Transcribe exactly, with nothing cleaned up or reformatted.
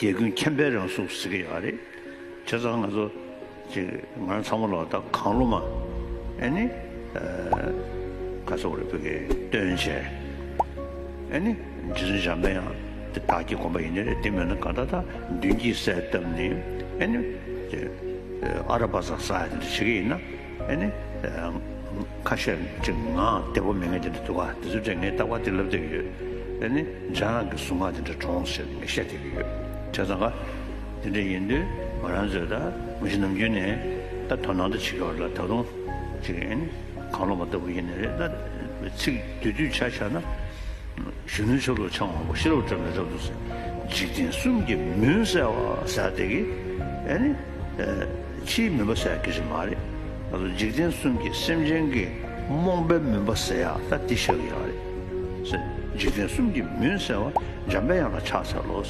རྒྱལ་ཀུན་མཁྱེན་པའི་རང་གཟུགས་ཟེར་གྱི་ཡོད་རེད། བྱས་ཙང་ང་ཚོ་ཅིག་ང་རང་ཚང་མ་ལོག་ད་གང་བློ་མ་ཨེ་ནི་ཨ་ག་ཚོད་རེད་བོད་ཀྱི་སྟོན་བྱས་ཨེ་ནི་རྗེ་བཙུན་འཇམ་པའི་དབྱངས་དེ་བདག་གི་དགོངས་པ་ཡིན་ནི་རེད། དེ་མིན་ན་གང་ལྟར་ད་མདུན་གྱི་སྲས་བཏབ་ནས་ཨེ་ནི་ཅིག་ཨ་ར་པ་ཙ་ཟ་ཡ་དེ་འདྲ་བྱེད་ཀྱི་ཡིན་ན་ཨེ་ནི་ཁ་ཤས་ཅིག་ངག་བདེ་པོ་མེད་མཁན་དེ་འདྲ་འདུག་ག་དེ་ཚོ་དྲན་ངས་རྟག་པར་དེ་ལབ་བསྡད་ཀྱི་ཡོད། ཨེ་ནི་འཇམ་དབྱངས་ཀྱི་གཟུངས་སྔགས་དེ་འདྲ་གྲོངས་ཟེར་ནས་ངས་བཤད་བསྡད་ཀྱི་ཡོད། བྱས་ཙང་ག་དེ་འདྲ་ཡིན་དུས་ང་རང་ཚོས་ད་མི་ཤི་ནམ་རྒྱུན་ནས་ད་དོ་སྣང་ད་བྱེད་ཀྱི་ཡོད་རེད་ལ། ད་དུང་ཅིག་ཨེ་ནི་གང་བློ་མ་ལྟ་བུ་ཡིན་ནི་རེད། ད་ཚིག་བསྡུས་བསྡུས་ཆ་བཞག་ན། གཞོན་ནུའི་ཆ་ལུགས་འཆང་བ་པོ་ཤེས་རབ་བཀྲམ་ནས་རབ་ཏུ་གསལ། འཇིག་རྟེན་གསུམ་གྱི་མུན་བསལ་བ་ཟེར་དེ་གི་ཨེ་ནི་ཕྱིའི་མུན་པ་སེལ་གྱི་རེད་མ་རེད། ང་ཚོ་འཇིག་རྟེན་གསུམ་གྱི་སེམས་ཅན་གྱི་རྨོངས་པའི་མུན་པ་སེལ་ཡག་ད་འདི་བཞག་གི་ཡོད་རེད། འཇིག་རྟེན་གསུམ་གྱི་མུན་བསལ་བ་འཇམ་པའི་དབྱངས་ལ་ཕྱག་འཚལ་ལོ།